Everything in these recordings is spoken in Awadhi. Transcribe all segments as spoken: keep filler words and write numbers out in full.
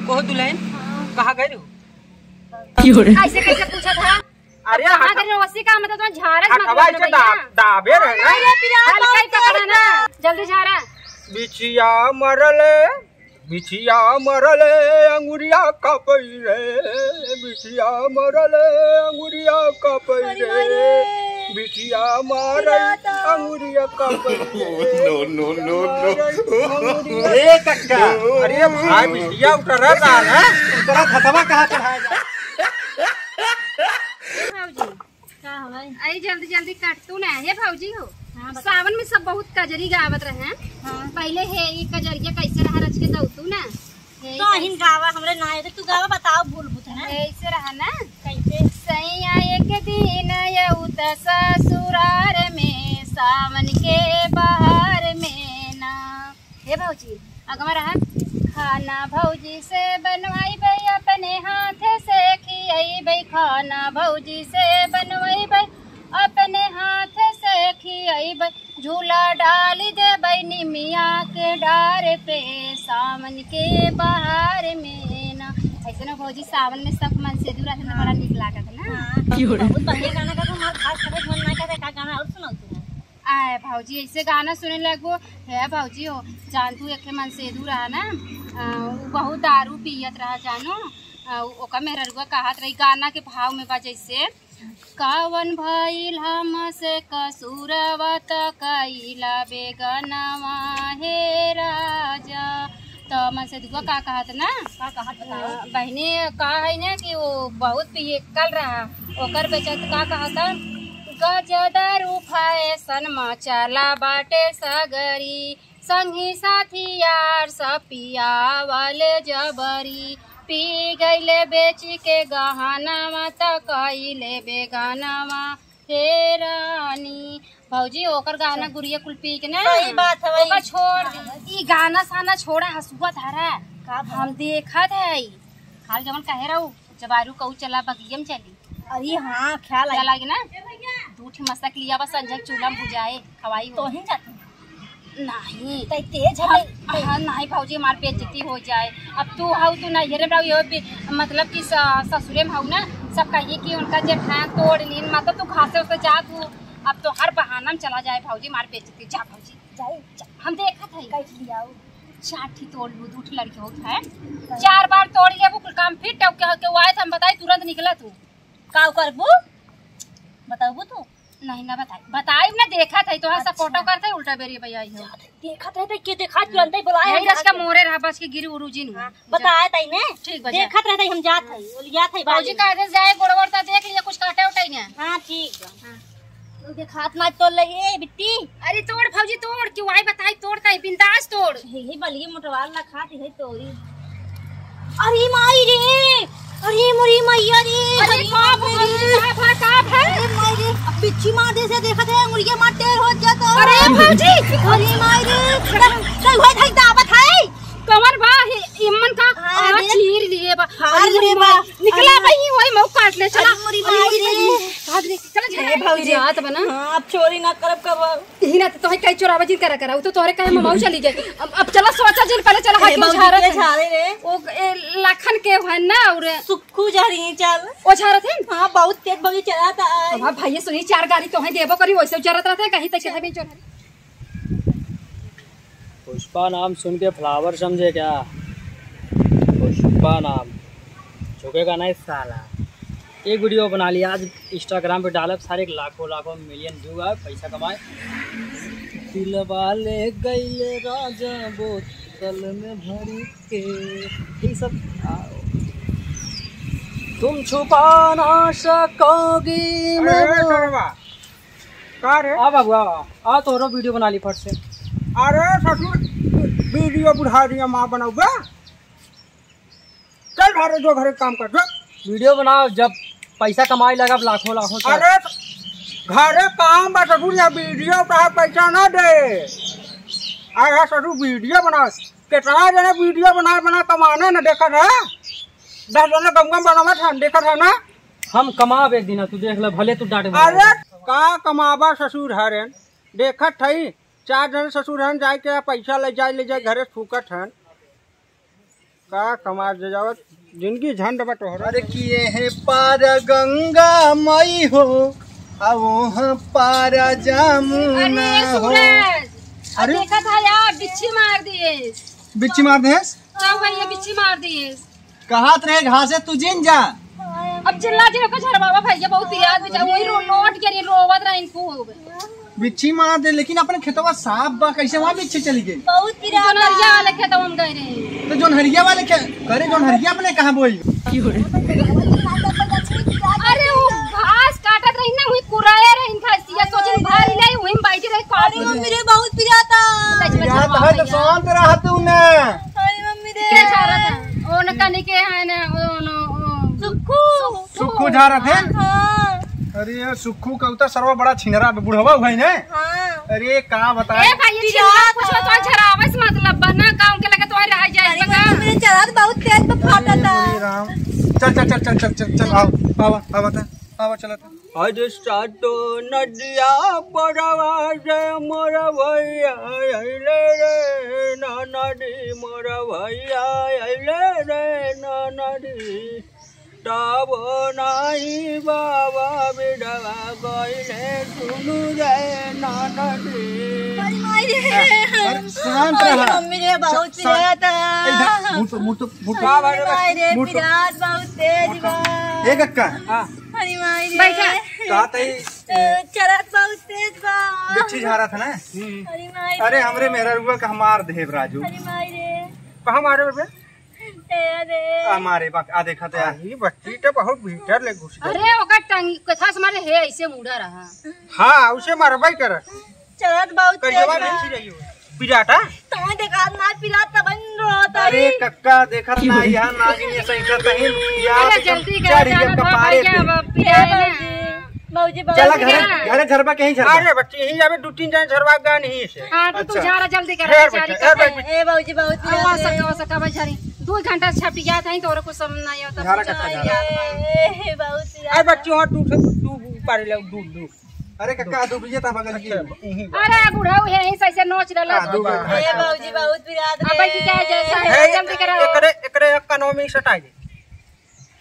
कहो दुल्हन, कहाँ गए रहो? क्यों रे? ऐसे कैसे पूछा था? अरे कहाँ हट-, गए रहो? अस्सी का मतलब तो झाड़ा से हटवा मतलब से भैया। दा-, दाबे रहे ना। अरे पिया, हल्का ही पकड़ा ना, जल्दी झाड़ा। बिछिया मरले, बिछिया मरले, अंगुरिया कापई रे, बिछिया मरले, अंगुरिया कापई अरे रे, मारे। बिछिया मरले, पिराता। अंगुरिया कापई रे, No, no, no, no। बिछिया मरले, अंगुरिया ए कक्का। अरे भाई, बिछिया उतरा था ना। उतरा खतवा कहाँ चढ़ाया जा? भौजी, का हवाई? अरे जल्दी जल्दी काट तू ना, हे भौजी हो। हाँ, बता। सावन में सब बहुत कजरी गावत रहे। हाँ। पहले हे ई कजरिया कैसे रहा रच के दऊ तू ना। हे तो कैसे? हिन गावा, हमरे ना आए, तू गावा, बताओ, भूल बुझ ना। हे ऐसे रहा ना। कैसे? सैया एक दिन यऊ त ससुरार में, सावन के बहार में ना। हे भौजी, अगवा रहा। खाना भौजी से बनवाइबे, अपने हाथ से खियाइबे। खाना भौजी से बनवाइबे, अपने हाथ से खियाइबे। झूला डाल देबे निमिया के डार पे, सावन के बहार में ना। ऐसे ना भौजी, सावन में सब मनसेधू रहते ना, बड़ा नीक लागत ना। हाँ, बहुत बढ़िया गाना गाता, हमार खास करे मन ना करे, का गाना और सुनाओ तू? आए भौजी, ऐसे गाना सुने लगबो। हे भौजी हो, जान तू एक मनसेधू रहा ना, अ, उ बहुत दारू पियत रहा जानो। अ, ओका मेहररुआ कहत रही, गाना के भाव में बा जैसे, "कवन भइल हमसे कसूरवा त कइला बेगनवा हे राजा।" त मनसेधुआ का कहत ना? का कहत बताओ? अ, बहिनी का है ना कि वो बहुत पियक्कल रहा, ओकर बेचत का कहत, गजदारू फैशन में चला बाटे सगरी, संगी साथी यार सब पियावल जबरी, पी गइले बेची के गहनवा त कइले बेगनवा हे रानी। भौजी, ओकर गाना गुरिया कुल पी के ना, सही बात है, वही। ओकर छोड़ दी। ई गाना साना छोड़ा, हसुआ धरा। का भा? हम देखत है। खाल जवन कहे रहू, जबारू कहू चला बगिया में चली। अरे हाँ, ख्याल आई। ख्याल आई ना? दू ठे मसक लिया बस, संझक चूल्हा में भुजाए, खवाई हो। तोहिन जाती। नहीं। तै तेज है, हम, तै हाँ, नहीं भौजी, हमार बेइज्जती हो जाए। अब तू हऊ, तू नैहरे में रहू, यो भी, मतलब कि स-, ससुरे में हऊ ना, सब कहिए कि उनका जेठान तोड़ लीन, मतलब तू घासे उसे जा तू, अब तो हर बहाना में चला जाए भौजी, हमार बेइज्जती, जा भौजी, जाए, जा, हम देखत हई। काट लियाऊ। चार ठी तोड़ लू, दू ठी लड़के होत है, चार बार तोड़ लेबू, कुल काम फिट, अब के, के आए तो हम बताई, तुरंत निकला तू। का करबू? बताबू तू? नहीं ना बताई, बताई ना, देखत है, तोहार सब अच्छा। फोटो करत है, उल्टा बेरी भैया आई हो। देखत है, तो के देखत, तुरंत ही बुलाए यही हम रच का आके। मोरे रहा, बच के गिरी उरू जिन। हाँ, बताए ताई ने। ठीक बा, जा। देखत रहते हम जात है, बोल जात है भौजी बाजी। का आदेश जाए, गोड़ वोड़ ता देख लिया, कुछ काटे उठे ना। हाँ, ठीक बा। हाँ। तू देखात ना तोड़ ले, ए बिट्टी। अरे तोड़ भौजी तोड़, क्यों आई बताई, तोड़ ताई बिंदास तोड़। हे, हे बलिए मोटवाल ना खाती है तोरी। अरे माई रे, अरे मोरी मैया रे, अरे अरे का बाप रे। भौजी, का भा-, का भा? अरे माई रे, बिच्छी मार दे से देखत है, मुर्गे मार टेर हो जात है। अरे भौजी। अरे माई रे, कई हुआ था दावत है। कमर बा, हे, इमन का हाँ, आ, रे। चीर लिए बा। हाँ, अरे रे मोरी बा। माई, निकला अरे बही, वही मऊ काट ले, चला। अरे मोरी अरे माई मोरी रे। माई। काट ले, चला, चला। हे भौजी। हाथ बना। हाँ, अब चोरी ना करब कब। यही ना तो तोहे कई चोरावा जिन करा करा, वो तो तोहरे कहे ममाऊ चली गए। अब, अब चला सोचा जिन, पहले चला हाथ हे क्यों भौजी झारत के है? झारे रे। ओ, ए, लाखन के है ना, और सुक्खू झारी चल। ओ झारत है? हाँ, बहुत तेज भौजी चलाता है। हमार भाई सुनी चार गाड़ी तोहे देबो करी, वैसे चरत रहते हैं, कहीं तक चला भी चोरा। पुष्पा नाम सुन के flower समझे क्या? पुष्पा नाम झुकेगा नहीं साला। एक video बना लिया, आज Instagram पे डालब, सारे लाखों लाखों million view आए, पैसा कमाए। दिलवा ले गइले राजा बोतल में भर के, ये सब, आ, तुम छुपा ना सकोगी अरे, मैं अरे, वो सरवा, का रे? आ बाबू, आ, आ, तोहरो video बना ली फट से। अरे ससुर, video बुढ़ा दिया माँ बनौबे। चल घरे जो, घरे काम कर जो। Video बनाओ, जब पैसा कमाई लगा लाखों लाखों तक। अरे घरे काम बा ससुर, या video का पैसा ना दे। अरे ससुर video बनाओ, कितना जने video बना बना कमाने न देखत है। दस जने गम गम बनावत है, देखत है ना। हम कमाब एक दिन, तू देख ले, भले तू डांटे अरे का कमाबा ससुर हरेन, देखत हई, चार जन ससुर हन, जाए के पैसा ले जाए, ले जाए घरे फूकत हन। का कमार जे जावत, जिंदगी झंड बा तोहरा। अरे किए है पार गंगा मई हो, आ ओह पार जमुना अरे हो। सूरज, अरे देखा था यार, बिच्छी मार दिए। बिच्छी मार देस? का भैया बिच्छी मार दिए। कहत रहे घासे तू जिन जा। अब चिल्ला जिन ओकर झरवावा भैया, बहुत पिरात बेचारा, वही रो-, लौट के रे रोवत रहे इनको। बिच्छी मार दे, लेकिन अपने खेतवा साफ बा, कैसे वहाँ बिच्छी चली गई? बहुत पिरात जोनहरिया वाले खेतवा में गए रहे। तो जोनहरिया वाले खे-, अरे जोनहरिया अपने कहाँ बोई? अरे वो घास काटत रही ना, वही कुराया रही घासिया, सोचन भारी नहीं, वही में बैठी रही, काट अरे मम्मी रे, बहुत पिराता। पिरात है तो शांत रह तू ना। अरे मम्मी रे। के झारत है? ओ न कनी के है ना, ओ न, ओ। सुक्खू। सुक्खू झारत है? हाँ। अरे ये सुक्खू का उतर सरवा बड़ा छिनरा बे, बुढ़वा हुआ है ना? हाँ। अरे का बताए? ए भाई, ये छिनरा कुछ तो झरावे से मतलब बा ना, गाँव के लगे तो रह जाए अरे बता। मम्मी रे, चला तो बहुत तेज पे फाटा था। अरे राम। चल, चल, चल, आओ, आवा, आवा, आवा, चला था। अरे सातो नदिया परवा से मोर भैया अइले रे ननदी, मोर भैया अइले रे ननदी। तब नाही बाबा बिडवा गइले सुनु रे ननदी। अरे माई रे। अरे शांत अरे रहा। मम्मी रे, बहुत शा-, शांत। पिराता। ए, इधर, मुड़ तो, मुड़ तो, मुड़ तो। अरे माई रे, मुड़ तो। पिरात बहुत तेज मुड़ तो। बा। ए, कक्का। हाँ। अरे माई रे। बैठा। का तई, ए, चरक बहुत तेज बा। बिच्छी झारा था ना? हम्म। अरे माई अरे रे। हमरे मेहररुआ का मार देब राजू। अरे माई रे। कहाँ मारे बे? ए, अरे। आ मारे बा, आ देखा तो यार। अरे बच्ची तो बहुत भीतर ले घुस गई। अरे ओकर टंग कथा से मारे है, ऐसे मुड़ा रहा। हाँ, उसे मारबा ही कर। चरक बहुत तेज करियवा बा। बिच्छी रही हो। पिराता? तोय देखा ना पिरात तबन रोता अरे है। कक्का, देखत ना, यहाँ नागिन ये सही करता है, या अरे तो जल्दी चढ़ करा, गया जाना था कपारे भैया, पे। अब पिराए ना। भौजी, भौजी, चला बहुत घरे, पिरात। घरे झरबा के ही झरबा। अरे बच्ची, यहीं जाबे, दू तीन जन झरबा गान ही से। हाँ, तो तू अच्छा। झारा जल्दी करा, ढेर बेचारी बैठा, ए का भाई। है। ए भौजी, बहुत आवा पिरात है। सका, आवा सका, भाई झारी। दू घंटा छपी जात है, तोरे को समझ नहीं आवता, झारा पूछा कट्टा नहीं झारा। जात। ए, बहुत पिरात। अरे बच्ची, वहाँ दूध, दूध पारे ले, दूध, दूध। अरे कक्का, दू बजे तक बगल की। अच्छा, यहीं। अरे बुढ़ऊ है, यहीं से ऐसे नोच रहला। हाँ, दू बजे। ए भौजी, बहुत पिरात अब रे। बैठ के क्या जैसा है, हे, जल्दी कराओ। एकरे, एकरे कनवा में सटाई दे।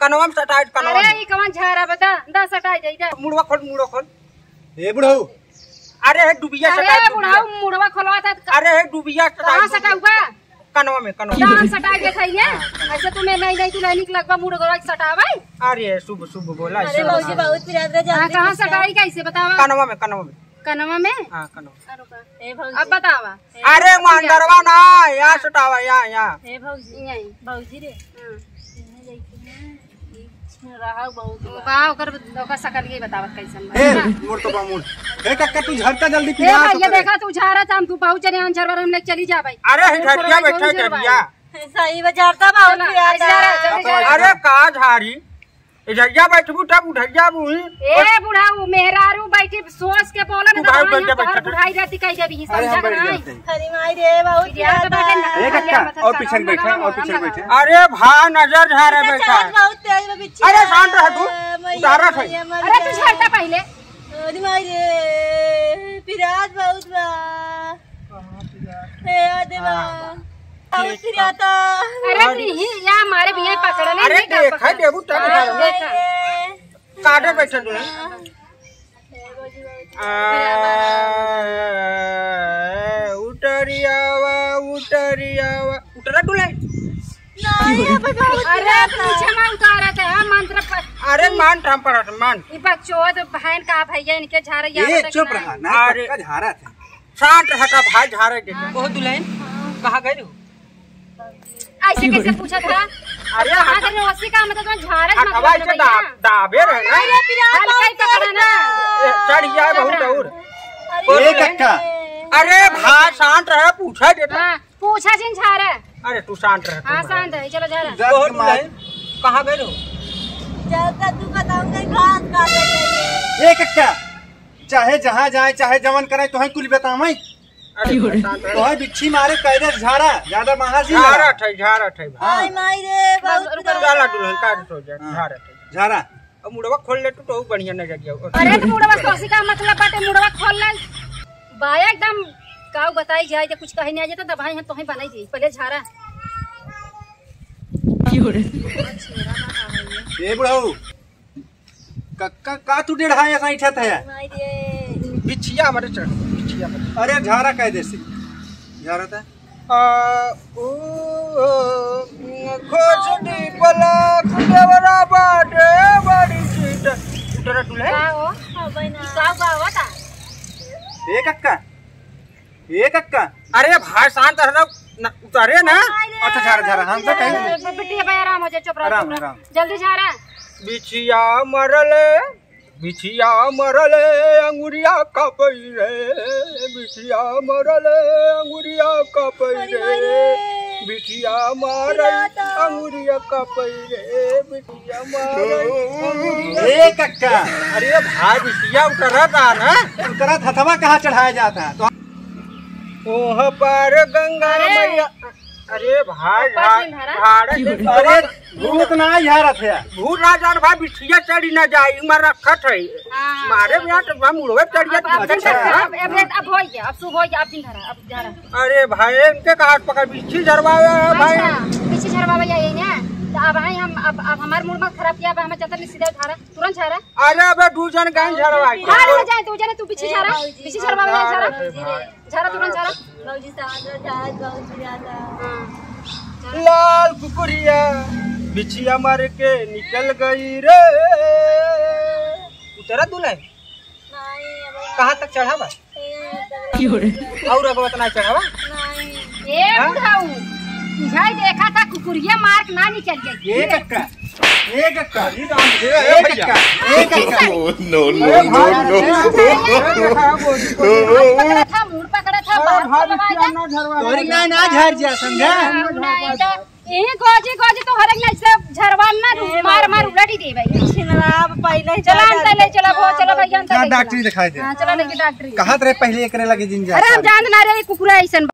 कनवा में सटाई, कनवा अरे, में। ई कवन झारा बता? दा सटाई दे, दा। मुड़वा खोल, मुड़वा खोल। ए बुढ़ऊ। अरे, हे डुबिया अरे, सटाई दे, बुढ़ऊ, डुबिया। मुड़वा खोलवा था। अरे, हे डुबिया सटाई कहाँ दे। सटाऊबा? कनवा में, कनवा में। दान सटाई के खाइए। हाँ, कनवा। ऐसे तुम्हें नहीं, नहीं, तू नहीं निक लगबा, मुड़ गोरा सटावे। अरे, शुभ, शुभ बोला, अरे, शुभ। भौजी, बहुत पिरात रे, हाँ, जल्दी कहाँ कुछ कर। सटाई कैसे बतावा? कनवा में, कनवा में। कनवा में? हाँ, कनवा। अरे, ए, भौजी। अब बतावा। अरे, वो अंदरवा ना, यहाँ सटावा, यहाँ, यहाँ। ए, भौजी। यहीं। भौजी रे। हाँ। रहा बहुत ओ बा। बा, ओकर, ओकर शकल के बतावत कैसन बा। ए, मुड़ तो बा, मुड़। ए, कक्का, तू झरता जल्दी ए, पिरात भैया, ओकरे। देखा, तू झारत हम, तू बहुत जने हम झरवर हम लेके चली जा भाई। अरे, ए, हिझरिया थोड़ा बैठा जौन है, झरवा भैया। है। सही में झरता बहुत चला, पिरात ऐसे आ रहा, है। जल्दी जा। अरे, का झारी? इधरिया बैठबू तब उधरिया बुही। ए, बुढ़ऊ, मेहरारू बैठी, सोच के बोला ना, तू तो भाई वहाँ बैठ जा, यहाँ बैठ तोहर जा। बुढ़ाई रहती कह देबी, अरे, हम समझा बैठ नहीं? जाते हैं। अरे माई रे, बहुत पिरात पिरात बाटे ना, बा। ए, कक्का, और पीछे बैठे, और पीछे बैठे। अरे, भा नजर झारे ए, बैठा। चाँद बहुत तेज बा, बिच्छी अरे, शांत रह तू। मैया, उतारा था। मैया, मर अरे, तू गया। झरता पहले। अरे माई रे, पिरात बहुत बा। हे देवा। हाँ, बहुत पिराता। अरे नहीं, या मारे भी यहीं पकड़ा नहीं, अरे नहीं देखा देबू तब अरे, झारे। देखा। काटे बैठल रहे। आ, उतरियावा, उतरियावा, उतरा तू ले। नहीं, अब बहुत अरे, पिराता। पीछे में उतारा था, हाँ, मंत्र पर। अरे, मान ठाम पर हट, मान। ई बकचोद बहन का भैया इनके झारे या ए, बता चुप कि रहा, नहीं। ना, अरे। पक्का झारा था। शांत हटा भाई, झारे दे। बहुत दुल्हन, कहाँ गए हो? ऐसे कैसे पूछा था? अरे, कहाँ हट। गए हो? अस्सी का मतलब तो झारे हट, मतलब हवा ऐसे भैया। दा-, दाबे रहे ना। अरे, पिरात हल्का ही पकड़ा ना। ए, चढ़ गया है बहुत और। अरे, ए, कक्का। अरे, भाई, शांत रहे, पूछा देता। हाँ। पूछा जिन झारा। अरे तू शांत रह, तू हाँ, शांत है, चलो झारा। जा बहुत मार। कहाँ गए हो? चलता तू बताऊंगा, घास काटे गए। ए कक्का, चाहे जहाँ जाए, चाहे जवन करे, तोहे कुल बतावे। अरे तू शांत रह। तोहे बिच्छी मारे कैदे झारा, ज्यादा महासी झारा लगा। ठै, झारा ठै। हाँ। हाय माई रे, बस बहुत रुको, रुको। झारा दुल्हन का सो जा, हाँ। झारा ठै। झारा। अब मुड़वा खोल ले तू, तो बढ़िया नजरिया। अरे तो मुड़वा खोसी का मतलब बाटे, मुड़वा खोल ले। बा एकदम काऊ बताई जाए, जे कुछ कहे नहीं आ जाता, दबाई हम तोहे बनाई दी। पहले झारा। ए बुढ़ऊ, का, का, का तू डेढ़ा ऐसा ऐठत है? बिछिया हमारे चढ़, बिछिया हमारे। अरे झारा कह दे सी। झारा था। आ, ऊ, ओ, खोजनी पलक देवरा बाटे बड़ी चीट। उतरा दुल्हन। का हो? हाँ, बहिना। ई का गावा था? ए कक्का, ए कक्का। अरे भाई शांत रह ना, न, उतारे ना। अच्छा, झारा, झारा, हम तो कहीं बे-, बेटी है भाई, आराम हो जाए, चुप रहो, आराम, चुप रहो। आराम। जल्दी झारा। बिछिया मरले, बिछिया मरले, अंगुरिया कापई रे, बिछिया मरले, अंगुरिया कापई रे, बिछिया मरल, अंगुरिया कापई रे, बिछिया मरल, अंगुरिया। ए कक्का। अरे भाई, बिछिया उतरत आ ना। उतरत हथवा कहाँ चढ़ाया जाता है? तो ओह पार गंगा अरे। मैया। अरे भाई, ऊपर से झाड़, धरा। झाड़ दे। अरे, भूत ना झारत है। भूत ना जान भाई, बिछिया चढ़ी ना जाई, इमर रखत है। हाँ, हाँ, मारे चलो। बिना तो हम उड़वे चढ़ जात। अब, अब, अच्छा। अब, अब, अब हो गया, अब शुभ हो गया, अब दिन धरा, अब झारा। अरे भाई, इनके कहाँ पकड़, बिच्छी झरवावे है भाई। अच्छा, बिच्छी झरवावे यही ना। तो अब है हम, अब, अब हमार मूड मत खराब किया, अब हमें चलते नहीं सीधा झारा, तुरंत झारा। अरे अबे दू जन गाय झरवाई। हाँ, ले जाए, दू जने तू बिच्छी झारा, बिच्छी झरवावे जाए झारा। अरे भाई। झारा तुरंत झारा। बाबूजी सामान लो, झारा, बाबूजी आ रहा। हाँ। लाल कुकुरिया बिछिया मार के निकल गई रे। उतरा दुल्हन? नहीं, अब कहाँ तक चढ़ा बा? ए, और अब उतना चढ़ा बा? नहीं। ए हाँ? बुढ़ऊ, बुझाई देखा था कुकुरिया मार के ना निकल गई। ए कक्का, ए कक्का, ए कक्का, ए कक्का। Oh, no, no, no, no। हाथ पकड़ा था, मूड़ पकड़ा था, अरे बात भाभी, करवाया। क्या ना झरवा तोरी ना, ना झर जा, समझा? नहीं तो यही गोजी, गोजी तो हर एक ना सब झरवान ना, ए मार, मार भाभी। उलट ही दे भाई। छिनरा अब पहले ही चला, ज्यादा अंतर ले, चला, वो, चला भैया, अंतर हाँ, ले, डॉक्टरी चला। दिखाई दे। हाँ, चला लेके डॉक्टरी। कहा थे पहले एकरे लगे जिन जा अरे, हम सारे। जान ना रहे, कुकुरा ऐसन